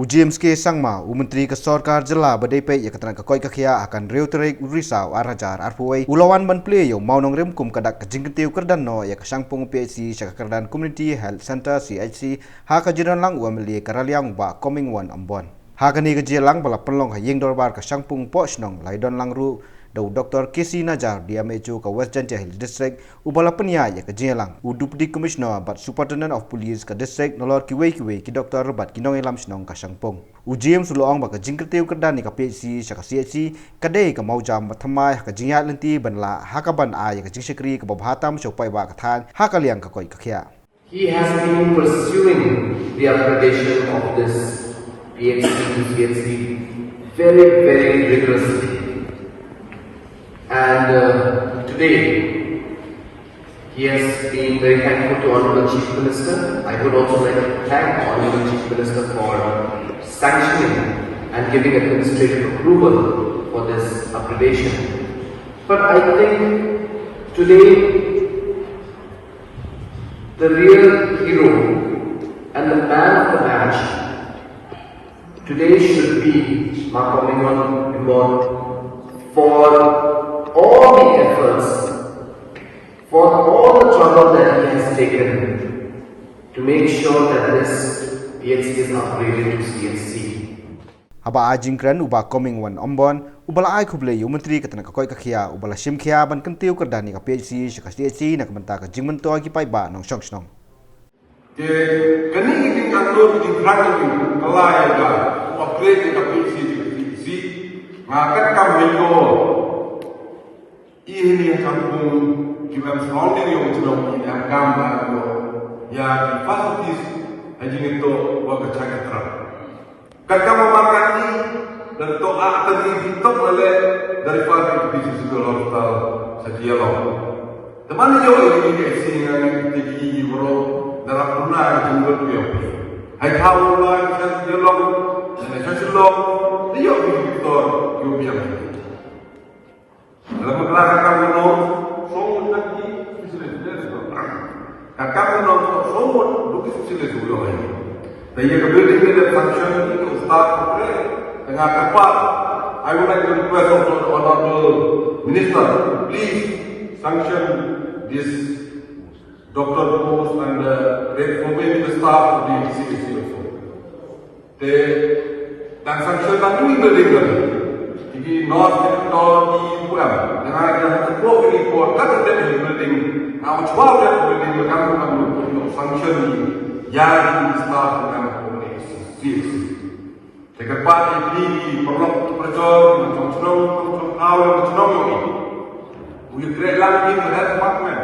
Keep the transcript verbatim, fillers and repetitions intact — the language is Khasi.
U James K Sangma, u Myntri ka Sorkar Jylla ba dei peit ïa ka tnat ka koit ka khiah, ha ka hynriew tarik u Risaw ar hajar arphew wei, u la wan ban plie ïa u mawnongrim kum ka dak ka jingkyntiew kyrdan noh ïa ka shangpung P H C sha ka kyrdan Community Health Centre, C H C, ha ka jingdon lang u M L A ka Raliang, u Bah Comingone Ymbon. Ha kane ka jingïalang ba la pynlong ha ïing dorbar ka shangpung Pohshnong, la ïadon lang ruh da u Doktor K C Najar, D M H O ka West Jaintia Hills District, uba la pynïaid ïa ka jingïalang, u Deputy Commissioner bad Superintendent of Police ka district, nalor kiwei kiwei ki doktor bad ki nongïalam shnong ka shangpung. U James u la ong ba ka jingkyntiew kyrdan ïa ka P H C sha ka C H C ka dei ka mawjam ba thymmai ha ka jingïaid lynti ban lah ha kaban ai ïa ka jingshakri kaba bha tam sha u paidbah ka thaiñ ha ka liang ka koit ka khiah. He has been pursuing the upgradation of this P H C to C H C very, very rigorously. And uh, today, he has been very thankful to Honorable Chief Minister. I would also like to thank Honorable Chief Minister for sanctioning and giving administrative approval for this upgradation. But I think today the real hero and the man of the match today should be Ma Comingone Ymbon for all the efforts, for all the trouble that he has taken to make sure that this P H C is upgraded to C H C. Haba ai jingkren, u Bah Comingone Ymbon uba la ai khublei ïa u Myntri ka tnat ka koit ka khiah uba la shim khia ban kyntiew kyrdan ïa ka P H C sha ka C H C na ka bynta ka jingmyntoi ki paidbah nongshong shnong. Te kane ka jingangnud ka jingthrang jong ngi ka la ïa ka upgrade ïa ka P H C sha ka C H C. Nga katkam hi ko i hini ha shangpung ki ban surrounding ïa u chnong, i ne kam ba ïa ki facilities ha jingïatoh wa ka chakatra. Katkam ba markat ni, da to a tadi di tok la le, da refer to P G Civil Hospital sha Jilong. Te ban ïoh ïa ki S C nga ngan te ki bro, da rap duna ka jingwet ïa ki. Hai thaw la sha Jilong, da sha Shillong, da ïoh ki doktor, ïoh biang. Dalam masalah ka kam nong, song nang ki specialist, ka kam nong song nang ki specialist ulo ai. Te ïa ka building ni da sanction ni ka ustad ko pre, tengah kapal. I would like to request also the Honorable Minister, please sanction this doctor post and uh, rate for the staff of the C H C also. Te, tang sanction tang tu building kan. Ki nurse ki doctor ki bukan. Dengan yang tu ko ni ko kan ada building. Nah, cuba ada building kan kan sanction ni. Ya, ini staff kan ko ni serious. Te ka pat ni perlu perjor, macam senang, macam tahu, macam senang ni. Boleh kira lagi dengan department.